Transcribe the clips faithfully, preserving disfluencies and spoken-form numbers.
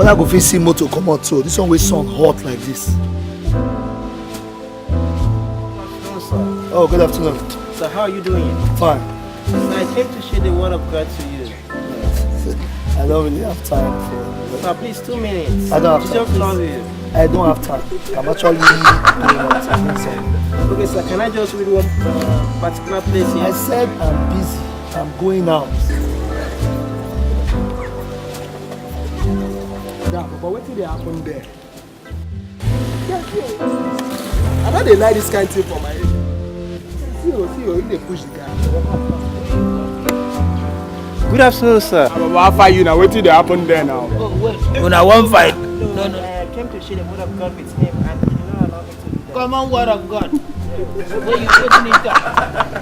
I go fit see motor comot so. This one wey sun hot like this. Afternoon, sir. Oh, good afternoon. So how are you doing? Fine. So I came to share the word of God to you. I don't really have time for. Sir, please, two minutes. I don't have We time, just please. Love you. I don't have time. I'm actually going out to do something. Okay, sir, can I just read one uh, particular place I here? Said I'm busy. I'm going out. Yeah, but wetin dey happen there? Yeah, see o. I no dey like this kind thing for my area. See o, see o, you dey push the guy. Good afternoon, sir. Baba, how far you now? Wetin dey happen there now? Una wan fight? No, no. I came to share the word of God with him, and he did not allow me to do that. Common word of God. Wey you wetin him talk?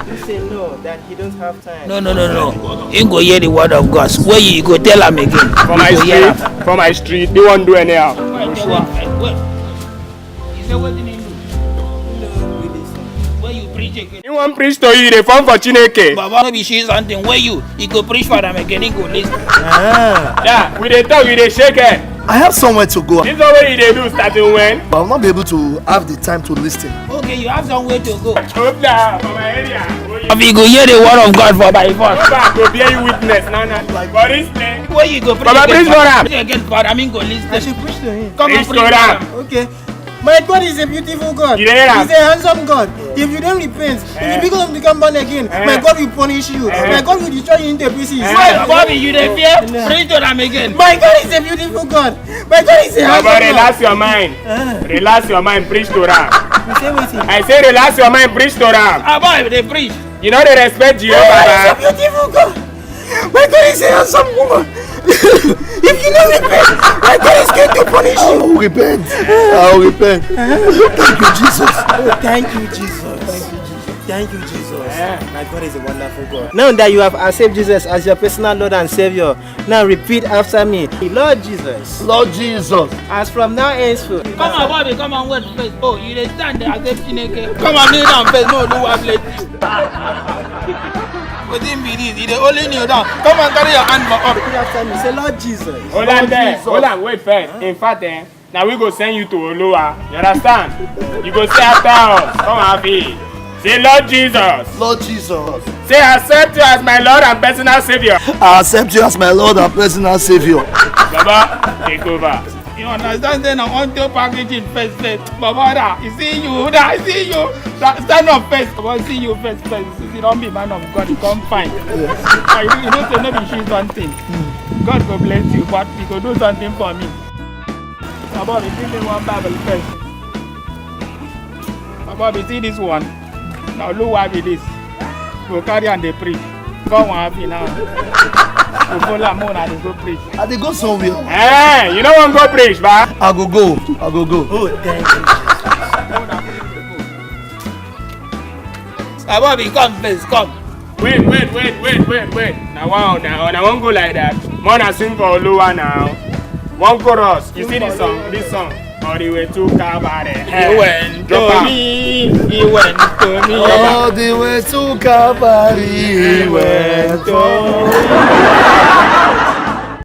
He said no, that he don't have time. No, no, no, no. Him go hear the word of God. Wey you go tell am again. For my You go hear street, am. For my street, they won't do anyhow. Wait, wait, wait, wait. You say wetin him do? Wey you preach again. You wan preach to you, you dey form for Chineke. Baba no be she something wey you, you go preach for am again, he go listen. Yeah, we dey talk, you dey shake head. I have somewhere to go, This one wey you dey do starting when? but I will not be able to have the time to listen. Okay, you have somewhere to go. Hope na for my area. If you go hear the word of God for by force. Baba go bear you witness now now. For this thing. Wey you go preach Baba, again preach for am. Preach again for am, he go listen. I should preach to him. Come and Preach preach to for am. am. Okay. My God is a beautiful God. You hear am? He's a handsome God. If you don't repent, if you become, become born again, Eh. my God will punish you. Eh. My God will destroy you into pieces. Eh. Wait, Bobby, you dey fear? Preach to am again. My God is a beautiful God. My God is a Baba, handsome God. Relax your mind. Eh. Relax your mind, preach to am. You say wetin? I say relax your mind, preach to am. Ah, boy, dey preach. You no dey respect Jehovah, God is a Baba. Beautiful God. My God is a handsome woman. If you don't repent, my God is going to punish I you. Will repent. I will repent. Thank you, Jesus. Oh, thank you, Jesus. Thank you, Jesus. My God is a wonderful God. Now that you have accepted Jesus as your personal Lord and Savior, now repeat after me. Lord Jesus, Lord Jesus. As from now henceforth. Come on, Bobby, come on, wait first. Oh, you dey stand there as if Chineke. Come on, kneel down first. No, no, I bless you. Wetin be this? You dey only kneel down. Come on, carry your hand for up. Repeat after me. Say, Lord Jesus. Hold on there. Hold on, wait first. In fact, eh, now we go send you to Oluwa. You understand? You go stay after us. Come have it. Say, Lord Jesus. Lord Jesus. Say, accept you as my Lord and personal Savior. I accept you as my Lord and personal Savior. Baba, take over. You understand? Then I want to package it first. First, Baba, da, you see you, da, I see you. Da, stand up first. I want see you first. First, you don't be man of God. You come fine. I, you know, say no be she something. God go bless you, but you go do something for me. Baba, you give me one Bible first. Baba, you see this one. Now look why be this. Go carry and dey preach. Come on, happy now. Go follow am, una dey go preach. I dey go somewhere. Eh, you no wan go preach, ba? I go go. I go go. Oh, thank you. Abobi, come first, come. Wait, wait, wait, wait, wait, wait. Na one, na, na one go like that. Mona sing for Oluwa now. One chorus. You see this song? This song. All the way to Calvary. He went Drop to am. Me, he went to me. All the way to Calvary, he went.